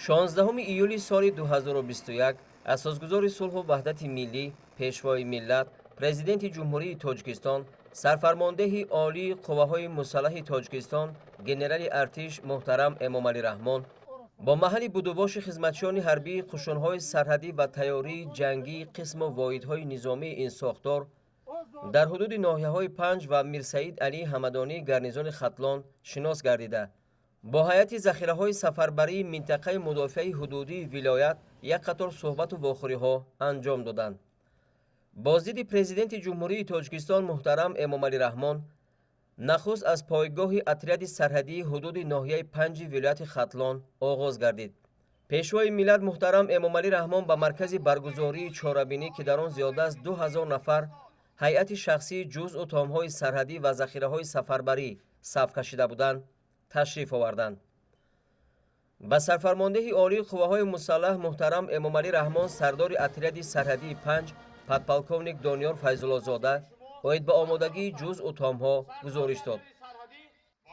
16 июли соли 2021 асосгузори сулҳу ваҳдати миллӣ, пешвои миллат, президенти Ҷумҳурии Тоҷикистон, сарфармондеҳи олии қувваҳои мусаллаҳи Тоҷикистон генерали артиш муҳтарам Эмомалӣ Раҳмон бо маҳалли будубоши хизматчиёни ҳарбии қушунҳои сарҳадӣ ва тайёрии ҷангии қисму воҳидҳои низомии ин сохтор дар ҳудуди ноҳияҳои Панҷ ва Мирсаид Алии Ҳамадонии гарнизони Хатлон шинос гардида, бо ҳайати захираҳои сафарбарии минтақаи мудофиаи ҳудудии вилоят як қатор суҳбату вохӯриҳо анҷом доданд. Боздиди президенти Ҷумҳурии Тоҷикистон муҳтарам Эмомалӣ Раҳмон нахуст аз пойгоҳи отряди сарҳадии ҳудуди ноҳияи Панҷи вилояти Хатлон оғоз гардид. Пешвои миллат муҳтарам Эмомалӣ Раҳмон ба маркази баргузории чорабинӣ, ки дар он зиёда аз 2000 нафар ҳайати шахсии ҷузъу томҳои сарҳадӣ ва захираҳои сафарбарӣ саф кашида буданд, ташриф оварданд. Ба сарфармондеҳи олии қувваҳои мусаллаҳ муҳтарам Эмомалӣ Раҳмон сардори отряди сарҳадии Панҷ подполковник Дониёр Файзуллозода оид ба омодагии ҷузъу томҳо гузориш дод.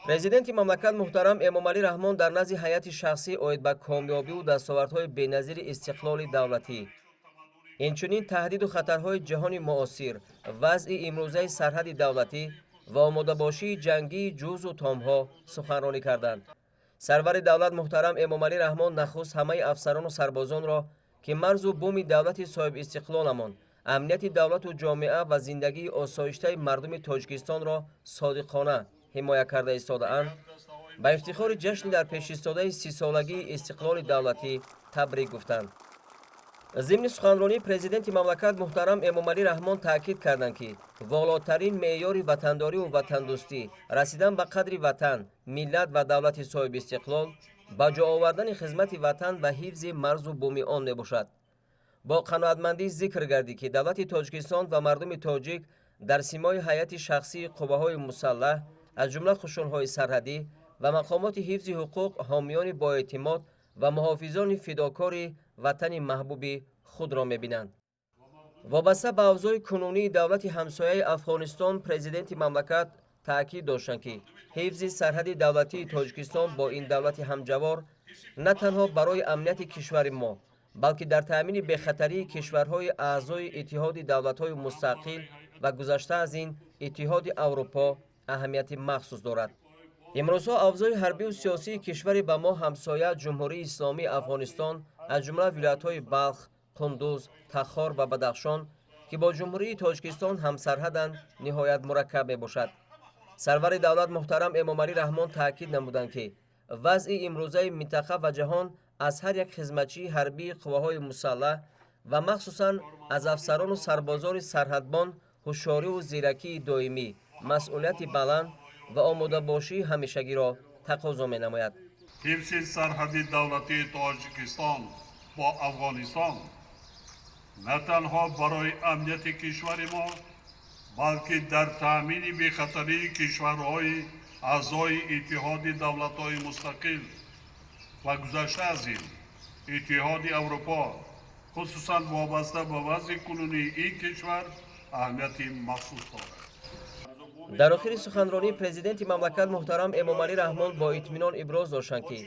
Президенти мамлакат муҳтарам Эмомалӣ Раҳмон дар назди ҳайати шахсӣ оид ба комёбиву дастовардҳои беназири истиқлоли давлатӣ, инчунин таҳдиду хатарҳои ҷаҳони муосир, вазъи имрӯзаи сарҳади давлатӣ ва омодабошии ҷангии ҷузъу томҳо суханронӣ карданд. Сарвари давлат муҳтарам Эмомалӣ Раҳмон нахуст ҳамаи афсарону сарбозонро, ки марзу буми давлати соҳибистиқлоламон, амнияти давлату ҷомеа ва зиндагии осоиштаи мардуми Тоҷикистонро содиқона ҳимоя карда истодаанд, ба ифтихори ҷашни дар пешистодаи 30-солагии истиқлоли давлатӣ табрик гуфтанд. Зимни суханронии президенти мамлакат муҳтарам Эмомалӣ Раҳмон таъкид карданд, ки волотарин меъёри ватандориву ватандӯстӣ, расидан ба қадри ватан, миллат ва давлати соҳибистиқлол, ба ҷо овардани хизмати ватан ва ҳифзи марзу буми он мебошад. Бо қаноатмандӣ зикр гардид, ки давлати Тоҷикистон ва мардуми тоҷик дар симои ҳайати шахсии қувваҳои мусаллаҳ, аз ҷумла қушунҳои сарҳадӣ ва мақомоти ҳифзи ҳуқуқ ҳомиёни боэътимод ва муҳофизони фидокори ватани маҳбуби худро мебинанд. Вобаста ба авзои кунунии давлати ҳамсояи Афғонистон президенти мамлакат таъкид доштанд, ки ҳифзи сарҳади давлатии Тоҷикистон бо ин давлати ҳамҷавор на танҳо барои амнияти кишвари мо, балки дар таъмини бехатарии кишварҳои аъзои Иттиҳоди давлатҳои мустақил ва гузашта аз ин Иттиҳоди Аврупо аҳамияти махсус дорад. Имрӯзҳо авзои ҳарбиву сиёсии кишвари ба мо ҳамсоя Ҷумҳурии Исломии Афғонистон, аз ҷумла вилоятҳои Балх, Қундуз, Тахор ва Бадахшон, ки бо Ҷумҳурии Тоҷикистон ҳамсарҳаданд, ниҳоят мураккаб мебошад. Сарвари давлат муҳтарам Эмомалӣ Раҳмон таъкид намуданд, ки вазъи имрӯзаи минтақа ва ҷаҳон аз ҳар як хизматчии ҳарбии қувваҳои мусаллаҳ ва махсусан аз афсарону сарбозони сарҳадбон ҳушёриву зиракии доимӣ, масъулияти баланд ва омодабошии ҳамешагиро тақозо менамояд. Ҳифзи сарҳади давлатии Тоҷикистон бо Афғонистон на танҳо барои амнияти кишвари мо, балки дар таъмини бехатарии кишварҳои аъзои Иттиҳоди давлатҳои мустақил ва гузашта аз ин Иттиҳоди Аврупо, хусусан вобаста ба вазъи кунунии ин кишвар, аҳамияти махсус дорад. Дар охири суханронии президенти мамлакат муҳтарам Эмомалӣ Раҳмон бо итминон иброз доштанд, ки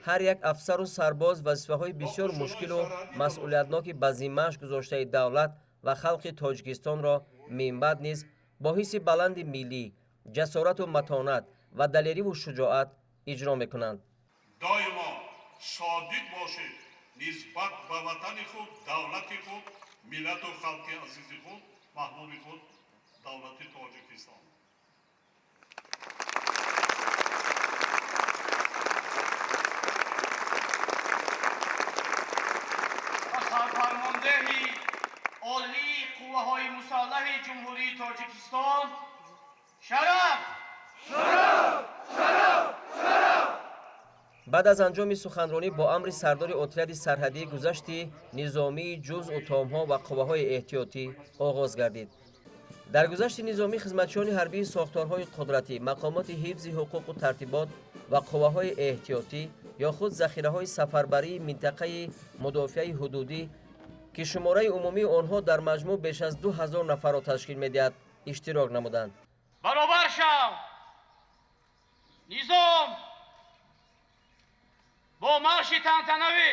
ҳар як афсару сарбоз вазифаҳои бисёр мушкилу масъулиятноки ба зиммааш гузоштаи давлат ва халқи Тоҷикистонро минбаъд низ бо ҳисси баланди миллӣ, ҷасорату матонат ва далериву шуҷоат иҷро мекунанд. Доимо содиқ бошед нисбат ба ватани худ, давлати худ, миллату халқи азизи худ, маҳбуби худ, давлати Тоҷикистон. Сарфармондеҳи олии қувваҳои мусаллаҳи Ҷумҳурии Тоҷикистон шараф! Шараф! Шараф! Шараф! Баъд аз анҷоми суханронӣ бо амри сардори отряди сарҳадӣ гузашти низомии ҷузъу томҳо ва қувваҳои эҳтиётӣ оғоз гардид. Дар гузашти низомӣ хизматчиёни ҳарбии сохторҳои қудратӣ, мақомоти ҳифзи ҳуқуқу тартибот ва қувваҳои эҳтиётӣ ё худ захираҳои сафарбарии минтақаи мудофиаи ҳудудӣ, ки шумораи умумии онҳо дар маҷмӯъ беш аз 2000 нафарро ташкил медиҳад, иштирок намуданд. Баробар шав! Низом! Бо Бо марши тантанавӣ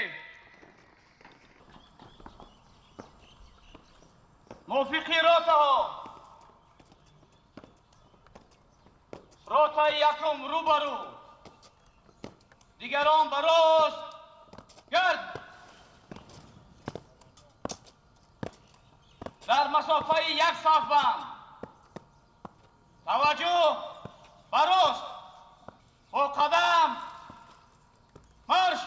мувофиқи ротаҳо, ротаи якум рӯбарӯ, дигарон ба рост гард, дар масофаи як сафбанд, таваҷҷӯҳ, ба рост, бо қадам марш.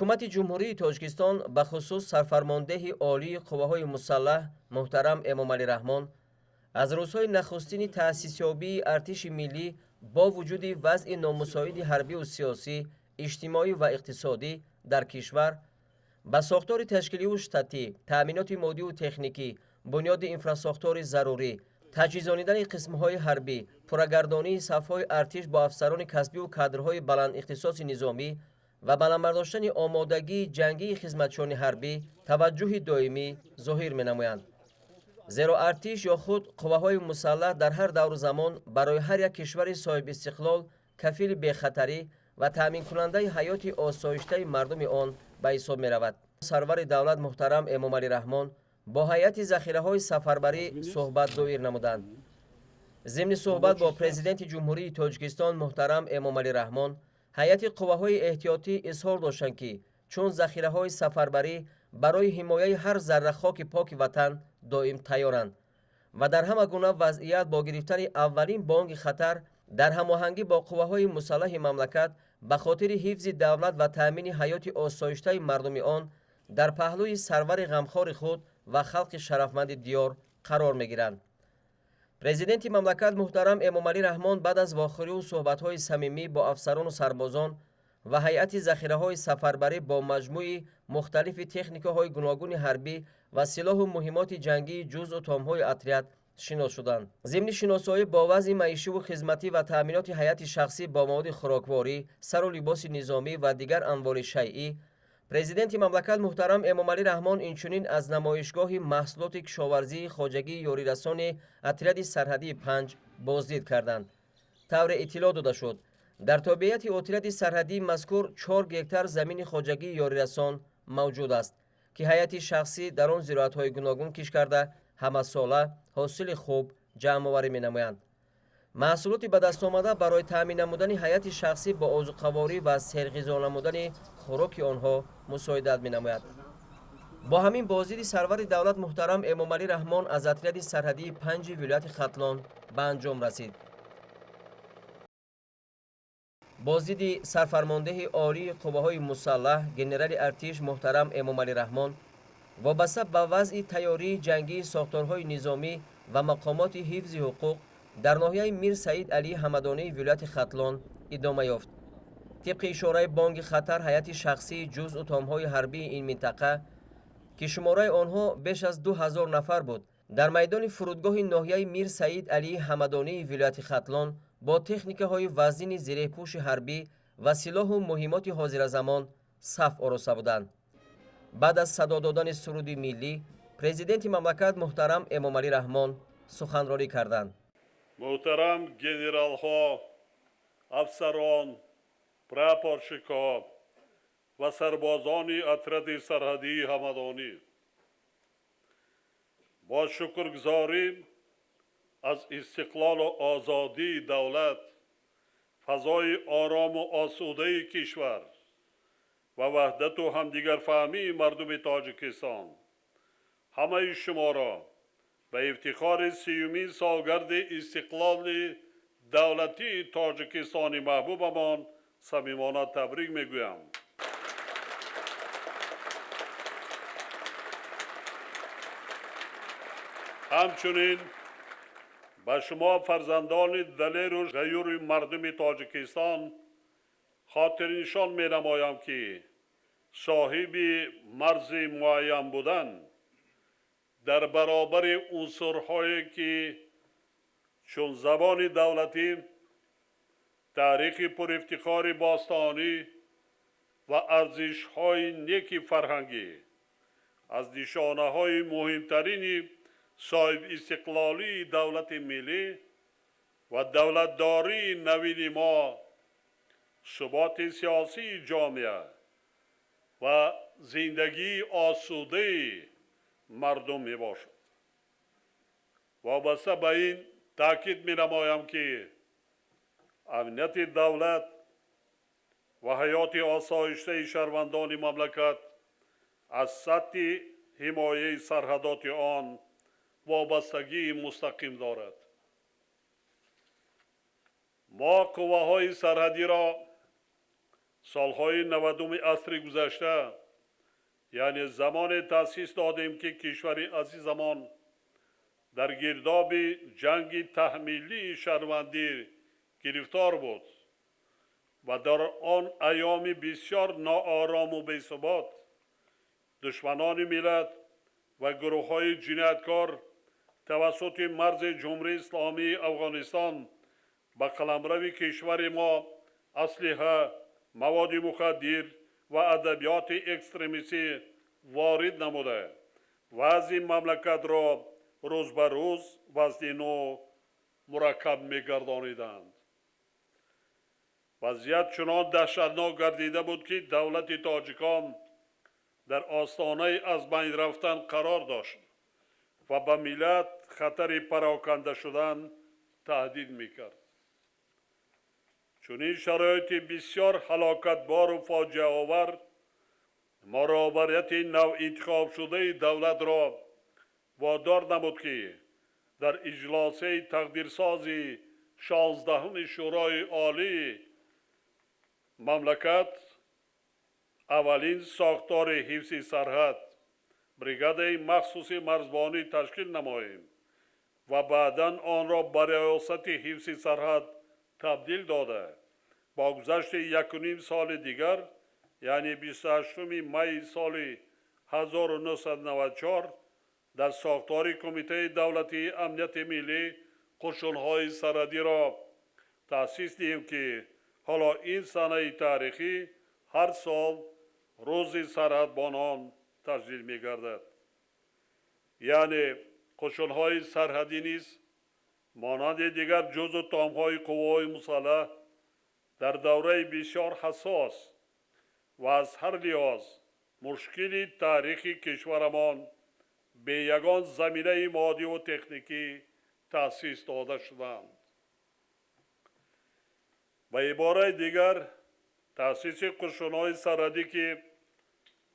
Ҳукумати Ҷумҳурии Тоҷикистон, бахусус сарфармондеҳи Олии Қувваҳои Мусаллаҳ муҳтарам Эмомалӣ Раҳмон, аз рӯзҳои нахустини таъсисёбии артиши миллӣ бо вуҷуди вазъи номусоиди ҳарбиву сиёсӣ, иҷтимоӣ ва иқтисодӣ дар кишвар ба сохтори ташкиливу штатӣ, таъминоти моддиву техникӣ, бунёди инфрасохтори зарурӣ, таҷҳизонидани қисмҳои ҳарбӣ, пуррагардонии сафҳои артиш бо афсарони касбиву кадрҳои баландихтисоси низомӣ ва баланд бардоштани омодагии ҷангии хизматчиёни ҳарбӣ таваҷҷӯҳи доимӣ зоҳир менамоянд. Зеро артиш ё худ қувваҳои мусаллаҳ дар ҳар давру замон барои ҳар як кишвари соҳибистиқлол кафили бехатарӣ ва таъминкунандаи ҳаёти осоиштаи мардуми он ба ҳисоб меравад. Сарвари давлат муҳтарам Эмомалӣ Раҳмон бо ҳайати захираҳои сафарбарӣ суҳбат доир намуданд. Зимни суҳбат бо Президенти Ҷумҳурии Тоҷикистон муҳтарам Эмомалӣ Раҳмон ҳайати қувваҳои эҳтиётӣ изҳор доштанд, ки чун захираҳои сафарбарӣ барои ҳимояи ҳар зарра хоки поки ватан доим тайёранд ва дар ҳама гуна вазъият бо гирифтани аввалин бонги хатар дар ҳамоҳангӣ бо қувваҳои мусаллаҳи мамлакат ба хотири ҳифзи давлат ва таъмини ҳаёти осоиштаи мардуми он дар паҳлӯи сарвари ғамхори худ ва халқи шарафманди диёр қарор мегиранд. Президенти мамлакат муҳтарам Эмомалӣ Раҳмон баъд аз вохӯриву суҳбатҳои самимӣ бо афсарону сарбозон ва ҳайати захираҳои сафарбарӣ бо маҷмӯи мухталифи техникаҳои гуногуни ҳарбӣ ва силоҳу муҳиммоти ҷангии ҷузъу томҳои отряд шинос шуданд. Зимни шиносоӣ бо вазъи маишиву хизматӣ ва таъминоти ҳайати шахсӣ бо маводи хӯрокворӣ, сару либоси низомӣ ва дигар амволи шайъӣ, Президенти мамлакат муҳтарам Эмомалӣ Раҳмон инчунин аз намоишгоҳи маҳсулоти кишоварзии хоҷагии ёрирасони отряди сарҳадии 5 боздид карданд. Тавре иттилоъ дода шуд, дар тобеияти отряди сарҳадии мазкур 4 гектар замини хоҷагии ёрирасон мавҷуд аст, ки ҳайати шахсӣ дар он зироатҳои гуногун кишт карда, ҳамасола ҳосили хуб ҷамъоварӣ менамоянд. Маҳсулоти ба даст омада барои таъмин намудани ҳайати шахсӣ бо озуқаворӣ ва серғизо намудани хӯроки онҳо мусоидат менамояд. Бо ҳамин боздиди сарвари давлат муҳтарам Эмомалӣ Раҳмон аз отряди сарҳадии 5 вилояти Хатлон ба анҷом расид. Боздиди сарфармондеҳи Олии Қувваҳои Мусаллаҳ генерали артиш муҳтарам Эмомалӣ Раҳмон вобаста ба вазъи тайёрии ҷангии сохторҳои низомӣ ва мақомоти ҳифзи ҳуқуқ дар ноҳияи Мир Саид Алии Ҳамадонии вилояти Хатлон идома ёфт. Тибқи ишораи бонги хатар ҳайати шахсии ҷузъу томҳои ҳарбии ин минтақа, ки шумораи онҳо беш аз 2000 нафар буд, дар майдони фурудгоҳи ноҳияи Мир Саид Алии Ҳамадонии вилояти Хатлон бо техникаҳои вазнини зиреҳпӯши ҳарбӣ ва силоҳу муҳиммоти ҳозиразамон саф ороста буданд. Баъд аз садо додани суруди миллӣ Президенти мамлакат муҳтарам Эмомалӣ Раҳмон суханронӣ карданд. Муҳтарам генералҳо, афсарон, прапорщикҳо ва сарбозони отряди сарҳадии Ҳамадонӣ, бо шукргузорӣ аз истиқлолу озодии давлат, фазои орому осудаи кишвар ва ваҳдату ҳамдигарфаҳмии мардуми Тоҷикистон ҳамаи шуморо ба ифтихори 30-умин солгарди истиқлоли давлатии Тоҷикистони маҳбубамон самимона табрик мегӯям. Ҳамчунин ба шумо фарзандони далеру ғаюри мардуми Тоҷикистон хотирнишон менамоям, ки соҳиби марзи муайян будан дар баробари унсурҳое ки чун забони давлатӣ, таърихи пурифтихори бостонӣ ва арзишҳои неки фарҳангӣ аз нишонаҳои муҳимтарини соҳибистиқлолии давлати миллӣ ва давлатдории навини мо, суботи сиёсии ҷомеа ва зиндагии осудаи мардум мебошад. Вобаста ба ин таъкид менамоям, ки амнияти давлат ва ҳаёти осоиштаи шаҳрвандони мамлакат аз сатҳи ҳимояи сарҳадоти он вобастагии мустақим дорад. Мо қувваҳои сарҳадиро Солҳои 90-уми асри гузашта, яъне замоне таъсис додем, ки кишвари азизамон дар гирдоби ҷанги таҳмилии шаҳрвандӣ гирифтор буд ва дар он айёми бисёр ноорому бесубот душманони миллат ва гурӯҳҳои ҷинояткор тавассути марзи Ҷумҳурии Исломии Афғонистон ба қаламрави кишвари мо аслиҳа, маводи мухаддир ва адабиёти экстремистӣ ворид намуда, вазъи мамлакатро рӯз ба рӯз вазнину мураккаб мегардониданд. Вазъият чунон даҳшатнок гардида буд, ки давлати тоҷикон дар остонаи аз байн рафтан қарор дошт ва ба миллат хатари пароканда шудан таҳдид мекард. Чунин шароити бисёр ҳалокатбору фоҷиаовар мо роҳбарияти навинтихобшудаи давлатро водор намуд, ки дар иҷлосаи тақдирсози 16-уми Шӯрои Олии мамлакат аввалин сохтори ҳифзи сарҳад, бригадаи махсуси марзбонӣ ташкил намоем ва баъдан онро ба риёсати ҳифзи сарҳад табдил дода, бо гузашти 1,5 соли дигар, яъне 28 майи соли 1994 дар сохтори Кумитаи давлатии амнияти миллӣ қушунҳои сарҳадиро таъсис диҳем, ки ҳоло ин санаи таърихӣ ҳар сол рӯзи сарҳадбонон таҷлил мегардад. Яъне қушунҳои сарҳадӣ низ монанди дигар ҷузъу томҳои қувваҳои мусаллаҳ дар давраи бисёр ҳассос ва аз ҳар лиҳоз мушкили таърихи кишварамон бе ягон заминаи моддиву техникӣ таъсис дода шуданд. Ба ибораи дигар, таъсиси қушунҳои сарҳадӣ, ки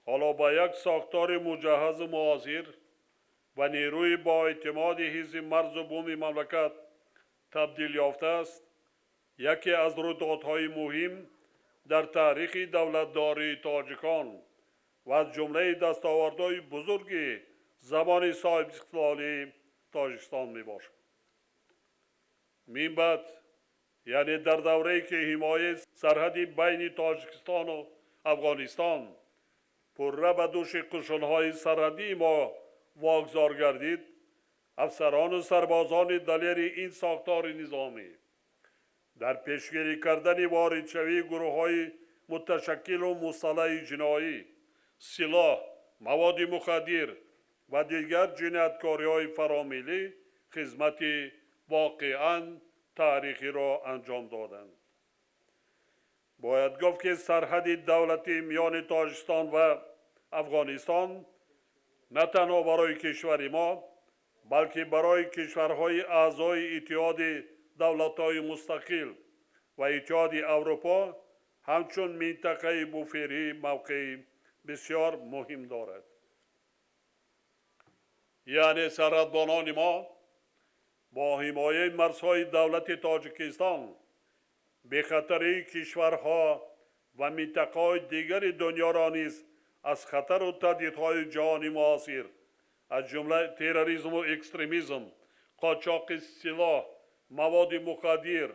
ҳоло ба як сохтори муҷаҳҳазу муосир ва нерӯи боэътимоди ҳифзи марзу буми мамлакат табдил ёфтааст, яке аз рӯйдодҳои муҳим дар таърихи давлатдории тоҷикон ва аз ҷумлаи дастовардҳои бузурги замони соҳибистиқлолии Тоҷикистон мебошад. Мин баъд, яъне дар даврае ки ҳимояи сарҳади байни Тоҷикистону Афғонистон пурра ба дӯши қушунҳои сарҳадии мо вогзор гардид, афсарону сарбозони далери ин сохтори низомӣ дар пешгирӣ кардани воридшавии гурӯҳҳои муташаккилу мусаллаҳи ҷиноӣ, силоҳ, маводи мухаддир ва дигар ҷинояткориҳои фаромиллӣ хизмати воқеан таърихиро анҷом доданд. Бояд гуфт, ки сарҳади давлатӣ миёни Тоҷикистон ва Афғонистон на танҳо барои кишвари мо, балки барои кишварҳои аъзои Иттиҳоди давлатҳои мустақил ва Иттиҳоди Аврупо ҳамчун минтақаи буферӣ мавқеи бисёр муҳим дорад. Яъне сарҳадбонони мо бо ҳимояи марзҳои давлати Тоҷикистон бехатарии кишварҳо ва минтақаҳои дигари дунёро низ аз хатару таҳдидҳои ҷаҳони муосир, аз ҷумла терроризму экстремизм, қочоқи силоҳ, маводи мухаддир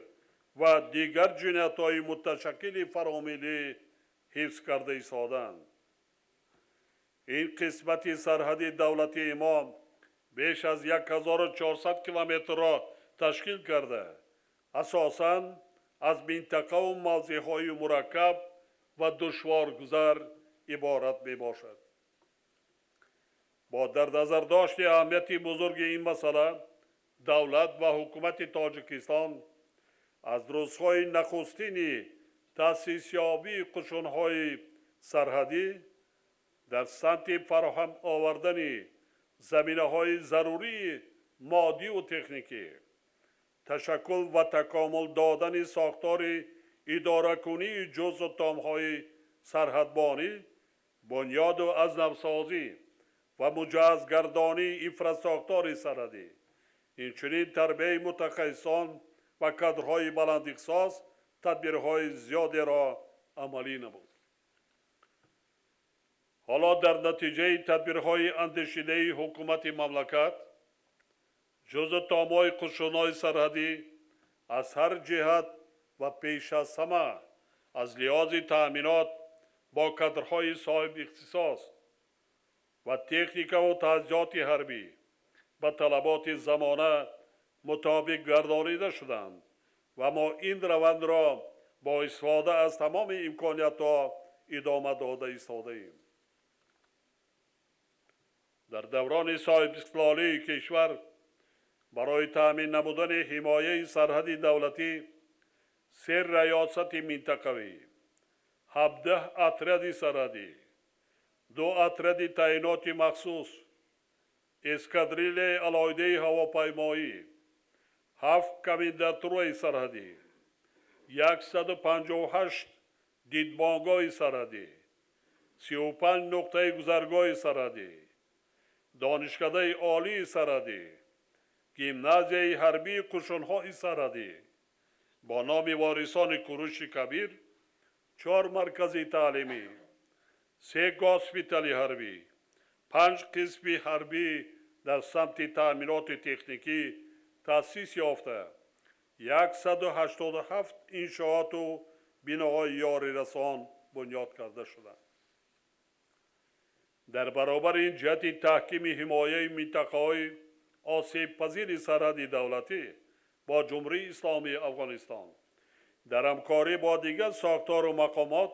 ва дигар ҷиноятҳои муташаккили фаромиллӣ ҳифз карда истоданд. Ин қисмати сарҳади давлатии мо беш аз 1400 километрро ташкил карда, асосан аз минтақаву мавзеъҳои мураккаб ва душворгузар иборат мебошад. Бо дар назардошти аҳамияти бузурги ин масъала, давлат ва ҳукумати Тоҷикистон аз рӯзҳои нахустини таъсисёбии қушунҳои сарҳадӣ дар самти фароҳам овардани заминаҳои зарурии моддиву техникӣ, ташаккул ва такомул додани сохтори идоракунии ҷузъу томҳои сарҳадбонӣ, бунёду аз навсозӣ ва муҷаҳҳазгардонии инфрасохтори сарҳадӣ, инчунин тарбияи мутахассисон ва кадрҳои баландихтисос тадбирҳои зиёдеро амалӣ намуд. Ҳоло дар натиҷаи тадбирҳои андешидаи ҳукумати мамлакат ҷузъу томҳои қушунҳои сарҳадӣ аз ҳар ҷиҳат ва пеш аз ҳама аз лиҳози таъминот бо кадрҳои соҳибихтисос ва техникаву таҷҳизоти ҳарбӣ ба талаботи замона мутобиқ гардонида шуданд ва мо ин равандро бо истифода аз тамоми имкониятҳо идома дода истодаем. Дар даврони соҳибистиқлолии кишвар барои таъмин намудани ҳимояи сарҳади давлатӣ се раёсати минтақавӣ, 17 отряди сарҳадӣ, 2 отряди таъиноти махсус, эскадрилияи алоҳидаи ҳавопаймоӣ, 7 комендатураи сарҳадӣ, 158 дидбонгоҳи сарҳадӣ, 35 нуқтаи гузаргоҳи сарҳадӣ, донишкадаи олии сарҳадӣ, гимназияи ҳарбии қушунҳои сарҳадӣ бо номи ворисони Куруши Кабир, 4 маркази таълимӣ, 3 госпитали ҳарбӣ, 5 қисми ҳарбӣ дар самти таъминоти техникӣ таъсис ёфта, 187 иншооту биноҳои ёрирасон бунёд карда шуданд. Дар баробари ин ҷиҳати таҳкими ҳимояи минтақаҳои осебпазири сарҳади давлатӣ бо Ҷумҳурии Исломии Афғонистон дар ҳамкорӣ бо дигар сохтору мақомот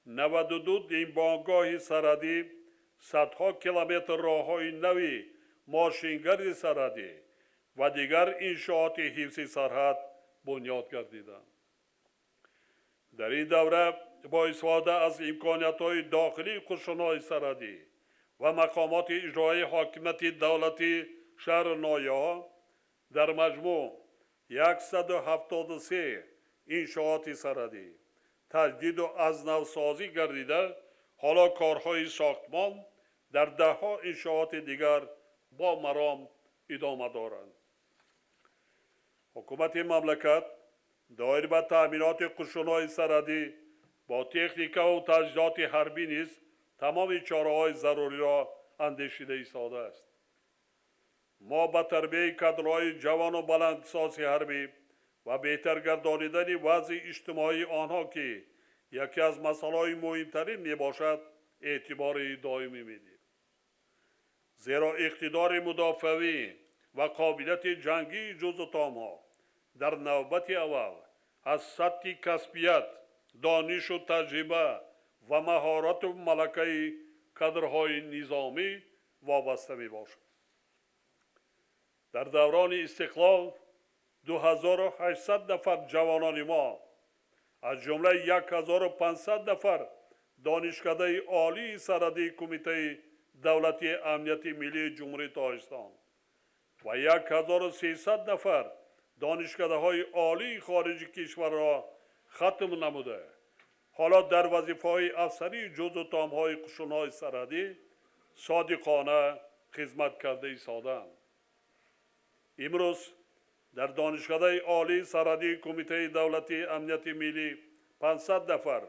92 дидбонгоҳи сарҳадӣ, садҳо километр роҳҳои нави мошингарди сарҳадӣ ва дигар иншооти ҳифзи сарҳад бунёд гардиданд. Дар ин давра бо истифода аз имкониятҳои дохилии қушунҳои сарҳадӣ ва мақомоти иҷроии ҳокимияти давлатии шаҳру ноҳияҳо дар маҷмӯъ 173 иншооти сарҳадӣ таҷдиду аз навсозӣ гардида, ҳоло корҳои сохтмон дар даҳҳо иншооти дигар бо маром идома доранд. Ҳукумати мамлакат доир ба таъминоти қушунҳои сарҳадӣ бо техникаву таҷҳизоти ҳарбӣ низ тамоми чораҳои заруриро андешида истодааст. Мо ба тарбияи кадрҳои ҷавону баландихтисоси ҳарбӣ ва беҳтар гардонидани вазъи иҷтимоии онҳо, ки яке аз масъалаҳои муҳимтарин мебошад, эътибори доимӣ медиҳем. Зеро иқтидори мудофиавӣ ва қобилияти ҷангии ҷузъу томҳо дар навбати аввал аз сатҳи касбият, донишу таҷриба ва маҳорату малакаи кадрҳои низомӣ вобаста мебошад. Дар даврони истиқлол 2800 нафар ҷавонони мо, аз ҷумла 1500 нафар донишкадаи олии сарҳадии Кумитаи давлатии амнияти миллии Ҷумҳурии Тоҷикистон ва 1300 нафар донишкадаҳои олии хориҷи кишварро хатм намуда, ҳоло дар вазифаҳои афсарии ҷузъу томҳои қушунҳои сарҳадӣ содиқона хизмат карда истодаанд. Имрӯз дар донишкадаи олии сарҳадии Кумитаи давлатии амнияти миллӣ 500 нафар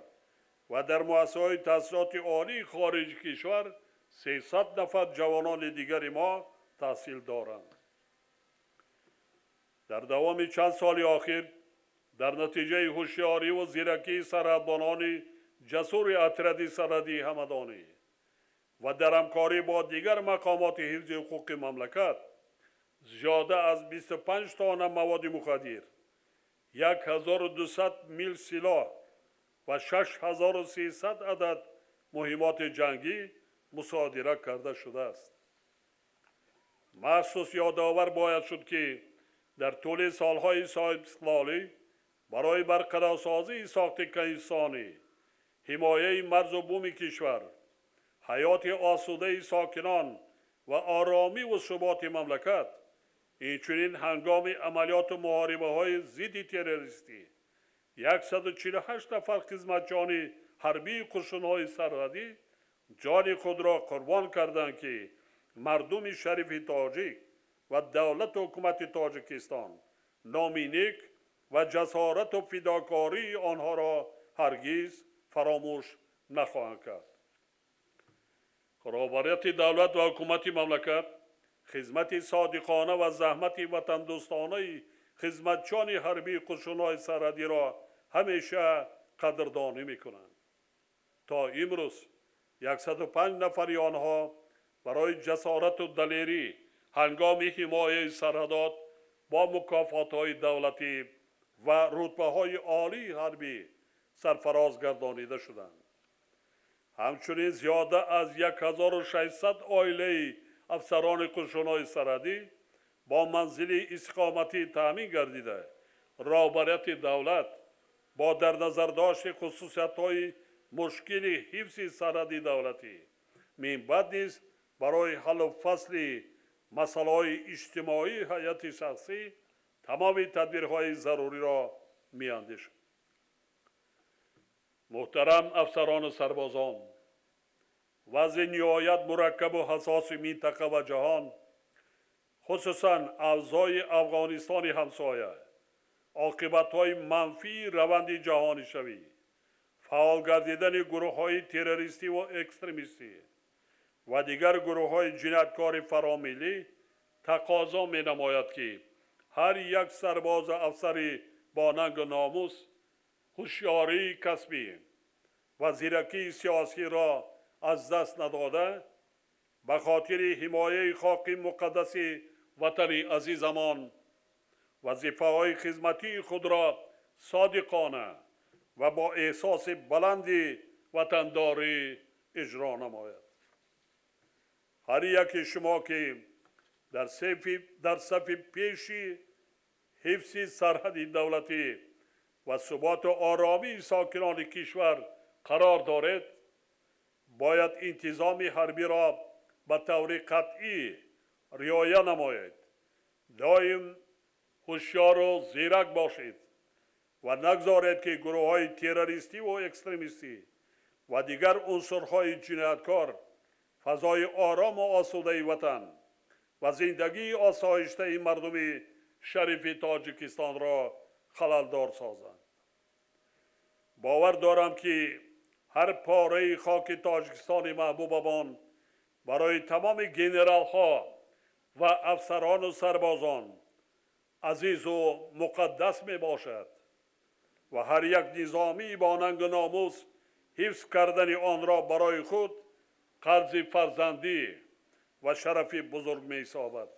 ва дар муассисаҳои таҳсилоти олии хориҷи кишвар 300 нафар ҷавонони дигари мо таҳсил доранд. Дар давоми чанд соли охир дар натиҷаи ҳушёриву зиракии сарҳадбонони ҷасури отряди сарҳадии ҳамадонӣ ва дар ҳамкорӣ бо дигар мақомоти ҳифзи ҳуқуқи мамлакат зиёда аз 25 тонна маводи мухаддир, 1200 мил силоҳ ва 6300 адад муҳимоти ҷангӣ мусодира карда шудааст. Махсус ёдовар бояд шуд, ки дар тӯли солҳои соҳибистиқлолӣ барои барқарорсозии сохти конститутсионӣ, ҳимояи марзу буми кишвар, ҳаёти осудаи сокинон ва оромиву суботи мамлакат, инчунин ҳангоми амалиёту муҳорибаҳои зидди террористӣ 148 нафар хизматчиёни ҳарбии қушунҳои сарҳадӣ ҷони худро қурбон карданд, ки мардуми шарифи тоҷик ва давлату ҳукумати Тоҷикистон номи нек ва ҷасорату фидокории онҳоро ҳаргиз фаромӯш нахоҳанд кард. Роҳбарияти давлат ва ҳукумати мамлакат хизмати содиқона ва заҳмати ватандӯстонаи хизматчиёни ҳарбии қушунҳои сарҳадиро ҳамеша қадрдонӣ мекунанд. То имрӯз 105 нафари онҳо барои ҷасорату далерӣ ҳангоми ҳимояи сарҳадот бо мукофотҳои давлатӣ ва рутбаҳои олии ҳарбӣ сарфароз гардонида шуданд. Ҳамчунин зиёда аз 1600 оилаи афсарони қушунҳои сарҳадӣ бо манзили истиқоматӣ таъмин гардида, роҳбарияти давлат бо дар назардошти хусусиятҳои мушкили ҳифзи сарҳади давлатӣ минбаъд низ барои ҳаллу фасли масъалаҳои иҷтимоии ҳайати шахсӣ тамоми тадбирҳои заруриро меандешад. Муҳтарам афсарону сарбозон, вазъи ниҳоят мураккабу ҳассоси минтақа ва ҷаҳон, хусусан авзои Афғонистони ҳамсоя, оқибатҳои манфии раванди ҷаҳонишавӣ, фаъол гардидани гурӯҳҳои террористӣ ва экстремистӣ ва дигар гурӯҳҳои ҷинояткори фаромиллӣ тақозо менамояд, ки ҳар як сарбозу афсари бо нангу номус ҳушёрии касбӣ ва зиракии сиёсиро аз даст надода, ба хотири ҳимояи хоки муқаддаси ватани азизамон вазифаҳои хизматии худро содиқона ва бо эҳсоси баланди ватандорӣ иҷро намояд. Ҳар яке шумо ки дар сафи пеши ҳифзи сарҳади давлатӣ ва суботу оромии сокинони кишвар қарор доред, бояд интизоми ҳарбиро ба таври қатъӣ риоя намоед, доим ҳушёру зирак бошед ва нагзоред, ки гурӯҳҳои террористӣ ва экстремистӣ ва дигар унсурҳои ҷинояткор фазои орому осудаи ватан ва зиндагии осоиштаи мардуми шарифи Тоҷикистонро халалдор созанд. Бовар дорам, ки ҳар пораи хоки Тоҷикистони маҳбубамон барои тамоми генералҳо ва афсарону сарбозон азизу муқаддас мебошад ва ҳар як низомӣ бо нангу номус ҳифз кардани онро барои худ қарзи фарзандӣ ва шарафи бузург меҳисобад.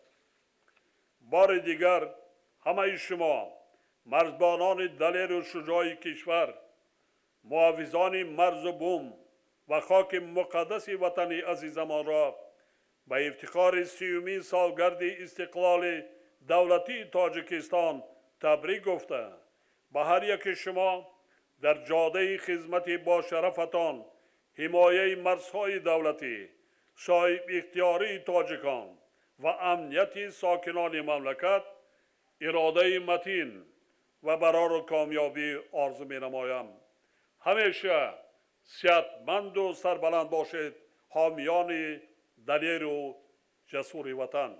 Бори дигар ҳамаи шумо марзбонони далеру шуҷои кишвар, муҳофизони марзу бум ва хоки муқаддаси ватани азизамонро ба ифтихори 30-умин солгарди истиқлоли давлатии Тоҷикистон табрик гуфта, ба ҳар яки шумо дар ҷодаи хизмати бошарафатон ҳимояи марзҳои давлатӣ, соҳибихтиёрии тоҷикон ва амнияти сокинони мамлакат иродаи матин ва барору комёбӣ орзу менамоям. Ҳамеша сиҳатманду сарбаланд бошед, ҳомиёни далеру ҷасури ватан.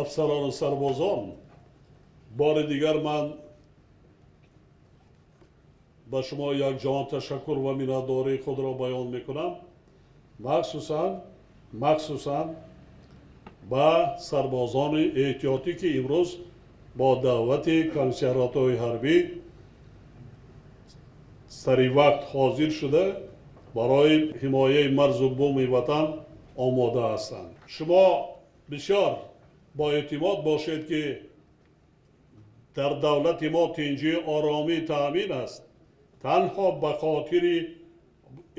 Афсарону сарбозон, бори дигар ман ба шумо якҷаҳон ташаккур ва миннатдории худро баён мекунам, махсусан ба сарбозони эҳтиётӣ, ки имрӯз бо даъвати комиссариатҳои ҳарбӣ сари вақт ҳозир шуда барои ҳимояи марзу буми ватан омода ҳастанд. Шумо бисёр бо эътимод бошед, ки дар давлати мо тинҷии оромӣ таъмин аст. Танҳо ба хотири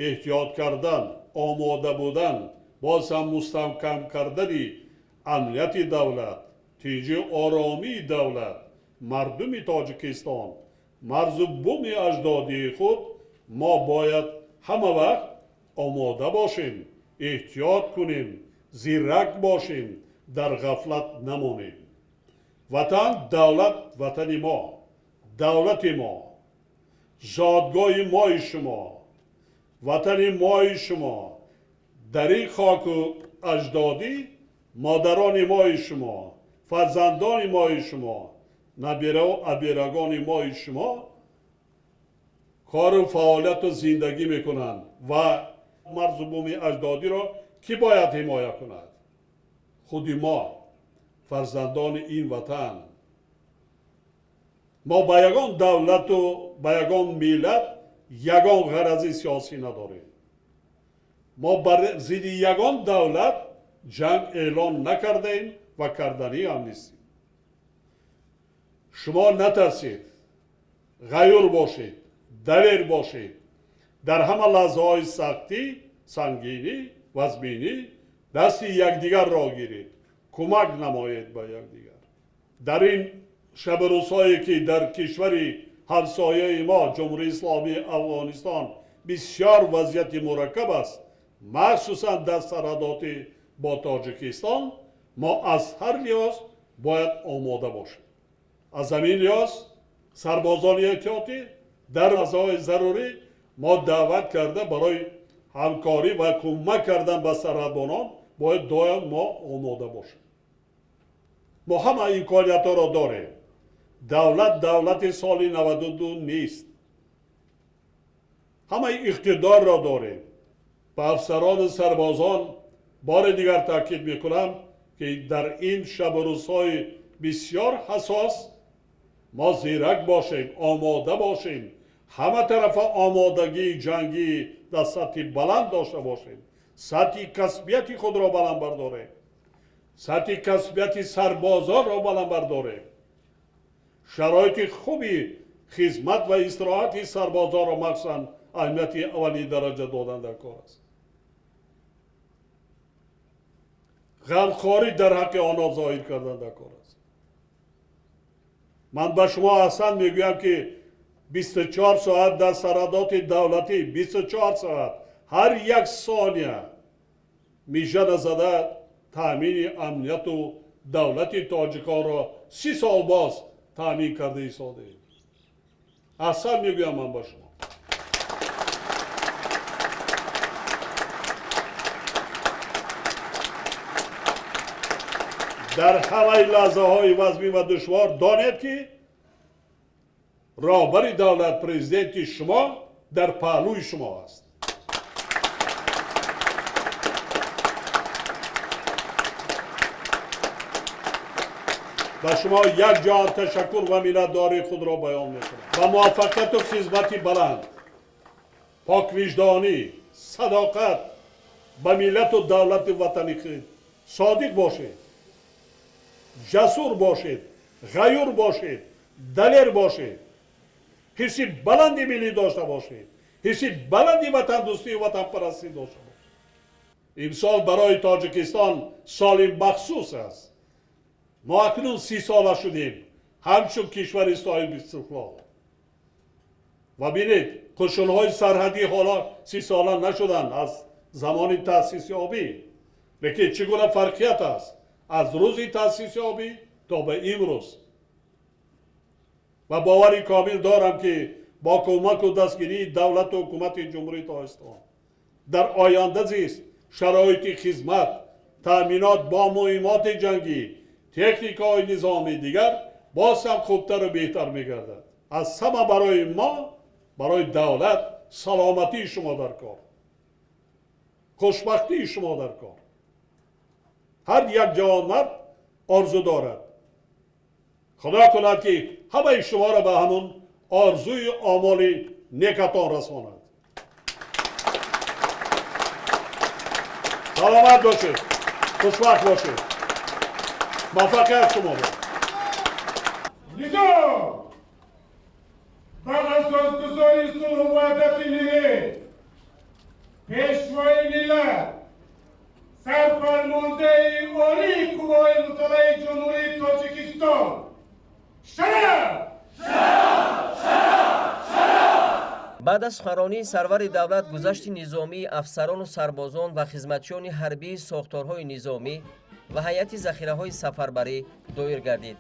эҳтиёт кардан, омода будан, боз ҳам мустаҳкам кардани амнияти давлат, тинҷии оромии давлат, мардуми Тоҷикистон, марзу буми аҷдодии худ мо бояд ҳама вақт омода бошем, эҳтиёт кунем, зирак бошем, дар ғафлат намонем. Ватан, давлат, ватани мо, давлати мо, зодгоҳи мои шумо Ватани мои шумо, дар ин хоку аҷдодӣ модарони мои шумо, фарзандони мои шумо, набираву абирагони мои шумо кору фаъолияту зиндагӣ мекунанд ва марзу буми аҷдодиро кӣ бояд ҳимоя кунад? Худи мо, фарзандони ин ватан. Мо ба ягон давлату ба ягон миллат ягон ғарази сиёсӣ надорем. Мо бар зидди ягон давлат ҷанг эълон накардаем ва карданӣ ҳам нестем. Шумо натарсед, ғайюр бошед, далер бошед. Дар ҳама лаҳзаҳои сахтӣ, сангинӣ, вазминӣ дасти якдигарро гиред, кӯмак намоед ба якдигар. Дар ин шабу рӯзҳое ки дар кишвари ҳамсояи мо Ҷумҳурии Исломии Афғонистон бисёр вазъияти мураккаб аст, махсусан дар сарҳадоти бо Тоҷикистон, мо аз ҳар лиҳоз бояд омода бошем. Аз ҳамин лиҳоз сарбозони эҳтиётӣ дар лаҳзаҳои зарурӣ мо даъват карда барои ҳамкорӣ ва кӯмак кардан ба сарҳадбонон бояд доим мо омода бошем. Мо ҳама имкониятҳоро дорем. Давлат давлати соли 92 нест. Ҳамаи иқтидорро дорем. Ба афсарону сарбозон бори дигар таъкид мекунам, ки дар ин шабу рӯзҳои бисёр ҳассос мо зирак бошем, омода бошем, ҳама тарафа омодагии ҷангӣ дар сатҳи баланд дошта бошем, сатҳи касбияти худро баланд бардорем, сатҳи касбияти сарбозонро баланд бардорем, шароити хуби хизмат ва истироҳати сарбозонро махсусан аҳамияти аввалин дараҷа додан дар кор аст. Ғамхорӣ дар ҳаққи онҳо зоҳир кардан дар кор аст. Ман ба шумо аҳсан мегӯям, ки 24 соат дар сарҳадоти давлатӣ, 24 соат ҳар як сония мижа назада таъмини амнияту давлати тоҷиконро 30 сол боз таъмин карда истодаем. Аҳсан мегӯям ман ба шумо. Дар ҳамаи лаҳзаҳои вазмин ва душвор донед, ки роҳбари давлат, президенти шумо дар паҳлӯи шумо аст. Ба шумо як ҷаҳон ташаккур ва миннатдории худро баён мекунам. Ба муваффақияту хизмати баланд, поквиҷдонӣ, садоқат ба миллату давлати ватани худ содиқ бошед, ҷасур бошед, ғайюр бошед, далер бошед, ҳисси баланди миллӣ дошта бошед, ҳисси баланди ватандӯстию ватанпарастӣ дошта бошед. Имсол барои Тоҷикистон соли махсус аст. Мо акнун 30 сола шудем ҳамчун кишвари соҳиби истиқлол. Ва бинед, қушунҳои сарҳадӣ ҳоло 30 сола нашуданд аз замони таъсисёбӣ. Лекин чӣ гуна фарқият аст аз рӯзи таъсисёбӣ то ба имрӯз. Ва бовари комил дорам, ки бо кӯмаку дастгирии давлату ҳукумати Ҷумҳурии Тоҷикистон дар оянда зист шароити хизмат, таъминот бо муҳиммоти ҷангӣ, техникаҳои низомӣ дигар боз ҳам хубтару беҳтар мегардад. Аз ҳама барои мо, барои давлат саломатии шумо дар кор, хушбахтии шумо дар кор. Ҳар як ҷавонмард орзу дорад. Худо кунад, ки ҳамаи шуморо ба ҳамон орзуи омоли некатон расонад. Саломат бошед, хушбахт бошед, муваффақият шумо бод. Низом ба асосгузори сулҳу ваҳдати миллӣ, пешвои миллат, сарфармондаи олии қувваҳои мусаллаҳи Ҷумҳурии Тоҷикистон, шараф! Шараф! Шараф! Шараф! Баъд аз суханронии сарвари давлат гузашти низомии афсарону сарбозон ва хизматчиёни ҳарбии сохторҳои низомӣ ва ҳайати захираҳои сафарбарӣ доир гардид.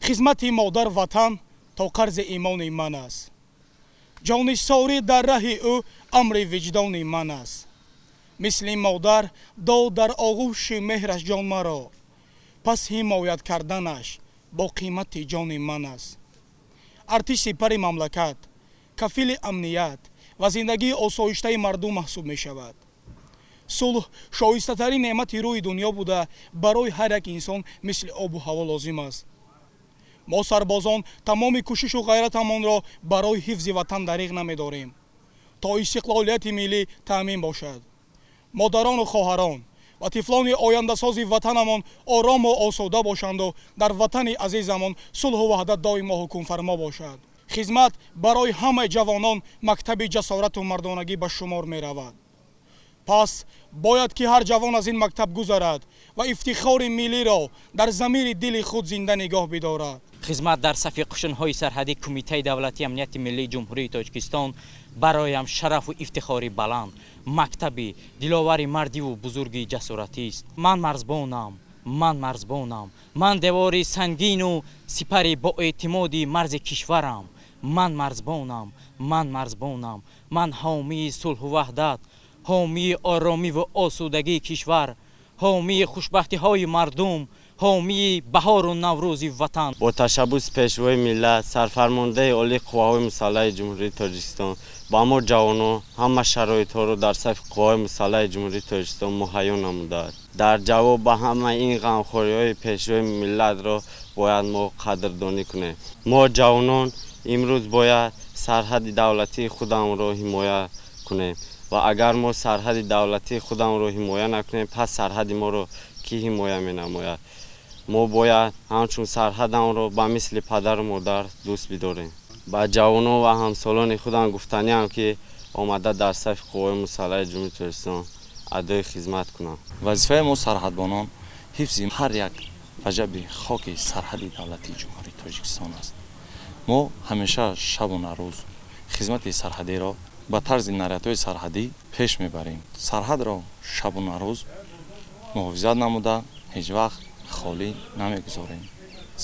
Хизмати модар ватан то қарзи имони ман аст. Ҷонисорӣ дар раҳи ӯ амри виҷдони ман аст. Мисли модар дод дар оғӯши меҳраш ҷон маро, пас ҳимоят карданаш бо қимати ҷони ман аст. Артиш сипари мамлакат, кафили амният ва зиндагии осоиштаи мардум маҳсуб мешавад. Сулҳ шоистатарин неъмати рӯи дунё буда, барои ҳар як инсон мисли обу ҳаво лозим аст. Мо сарбозон тамоми кӯшишу ғайратамонро барои ҳифзи ватан дариғ намедорем, то истиқлолияти миллӣ таъмин бошад. Модарону хоҳарон ва тифлони ояндасози ватанамон орому осуда бошанду дар ватани азизамон сулҳу ваҳдат доимо ҳукмфармо бошад. Хизмат барои ҳамаи ҷавонон мактаби ҷасорату мардонагӣ ба шумор меравад. Пас бояд ки ҳар ҷавон аз ин мактаб гузарад ва ифтихори миллиро дар замири дили худ зинда нигоҳ бидорад. Хизмат дар сафи қушунҳои сарҳадии Кумитаи давлатии амнияти миллии Ҷумҳурии Тоҷикистон бароям шарафу ифтихори баланд, мактаби диловари мардиву бузурги ҷасоратист. Ман марзбонам, ман марзбонам, ман девори сангину сипари боэътимоди марзи кишварам. Ман марзбонам, ман марзбонам, ман ҳомии сулҳу ваҳдат, ҳомии оромиву осудагии кишвар, ҳомии хушбахтиҳои мардум, ҳомии баҳору наврӯзи ватан. Бо ташаббуси Пешвои миллат, сарфармондаи олии қувваҳои мусаллаҳи Ҷумҳурии Тоҷикистон ба мо ҷавонон ҳама шароитҳоро дар сафи қувваҳои мусаллаҳи Ҷумҳурии Тоҷикистон муҳайё намудааст. Дар ҷавоб ба ҳамаи ин ғамхориҳои Пешвои миллатро бояд мо қадрдонӣ кунем. Мо ҷавонон имрӯз бояд сарҳади давлатии худамонро ҳимоя кунем ва агар мо сарҳади давлатии худамонро ҳимоя накунем, пас сарҳади моро кӣ ҳимоя менамояд? Мо бояд ҳамчун сарҳадамонро ба мисли падару модар дӯст бидорем. Ба ҷавонон ва ҳамсолони худам гуфтаниам, ки омада дар сафи қувваҳои мусаллаҳи Ҷумҳурии Тоҷикистон адои хизмат кунанд. Вазифаи мо сарҳадбонон ҳифзи ҳар як ваҷаби хоки сарҳади давлатии Ҷумҳурии Тоҷикистон аст. Мо ҳамеша шабу нарӯз хизмати сарҳадиро ба тарзи нарядҳои сарҳадӣ пеш мебарем. Сарҳадро шабу нарӯз муҳофизат намуда ҳеҷ вақт холӣ намегузорем.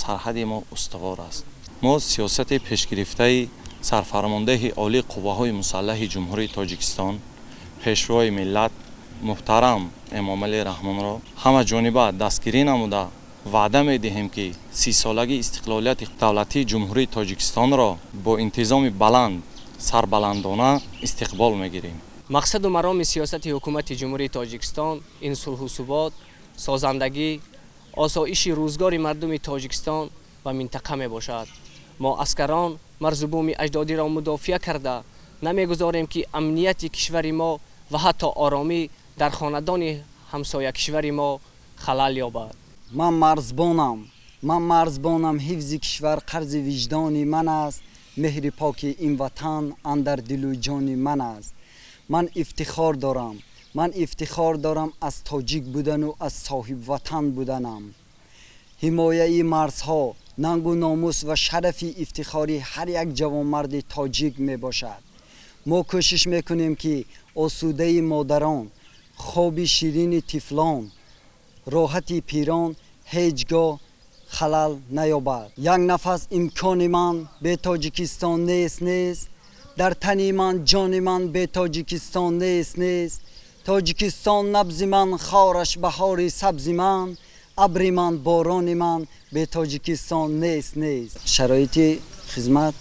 Сарҳади мо устувор аст. Мо сиёсати пешгирифтаи сарфармондеҳи олии қувваҳои мусаллаҳи Ҷумҳурии Тоҷикистон, Пешвои миллат муҳтарам Эмомалӣ Раҳмонро ҳамаҷониба дастгирӣ намуда ваъда медиҳем, ки 30-солагии истиқлолияти давлатии Ҷумҳурии Тоҷикистонро бо интизоми баланд сарбаландона истиқбол мегирем. Мақсаду мароми сиёсати ҳукумати Ҷумҳурии Тоҷикистон ин сулҳу субот, созандагӣ, осоиши рӯзгори мардуми Тоҷикистон ва минтақа мебошад. Мо аскарон марзу буми аҷдодиро мудофиа карда намегузорем, ки амнияти кишвари мо ва ҳатто оромӣ дар хонадони ҳамсоя кишвари мо халал ёбад. Ман марзбонам, ман марзбонам, ҳифзи кишвар қарзи виҷдони ман аст. Меҳри поки ин ватан андар дилу ҷони ман аст. Ман ифтихор дорам, ман ифтихор дорам аз тоҷик будану аз соҳибватан буданам. Ҳимояи марзҳо нангу номус ва шарафи ифтихори ҳар як ҷавонмарди тоҷик мебошад. Мо кӯшиш мекунем, ки осудаи модарон, хоби ширини тифлон, роҳати пирон ҳеҷ гоҳ халал наёбад. Як нафас имкони ман бе Тоҷикистон нест, нест. Дар тани ман ҷони ман бе Тоҷикистон нест, нест. Тоҷикистон набзи ман, хораш баҳори сабзи ман, абри ман, борони ман бе Тоҷикистон нест, нест. Шароити хизмат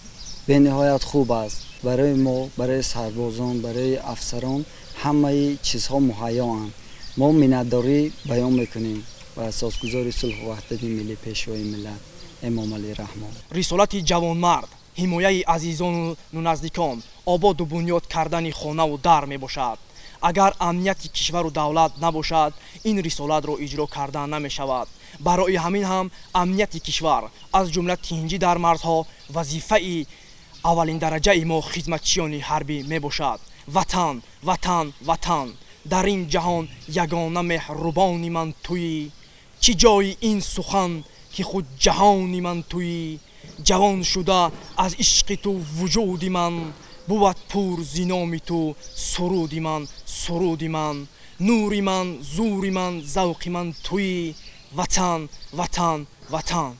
бениҳоят хуб аст. Барои мо, барои сарбозон, барои афсарон ҳамаи чизҳо муҳайёанд. Мо миннатдорӣ баён мекунем ба асосгузори сулҳу ваҳдати миллӣ, Пешвои миллат Эмомалӣ Раҳмон. Рисолати ҷавонмард ҳимояи азизону наздикон, ободу бунёд кардани хонаву дар мебошад. Агар амнияти кишвару давлат набошад, ин рисолатро иҷро карда намешавад. Барои ҳамин ҳам амнияти кишвар, аз ҷумла тинҷӣ дар марзҳо, вазифаи аввалиндараҷаи мо хизматчиёни ҳарбӣ мебошад. Ватан, ватан, ватан, дар ин ҷаҳон ягона меҳрубони ман туӣ. Чӣ ҷои ин сухан, ки худ ҷаҳони ман туӣ. Ҷавон шуда аз ишқи ту вуҷуди ман, бувад пур зиноми ту суруди ман, суруди ман. Нури ман, зури ман, завқи ман туӣ. Ватан, ватан, ватан.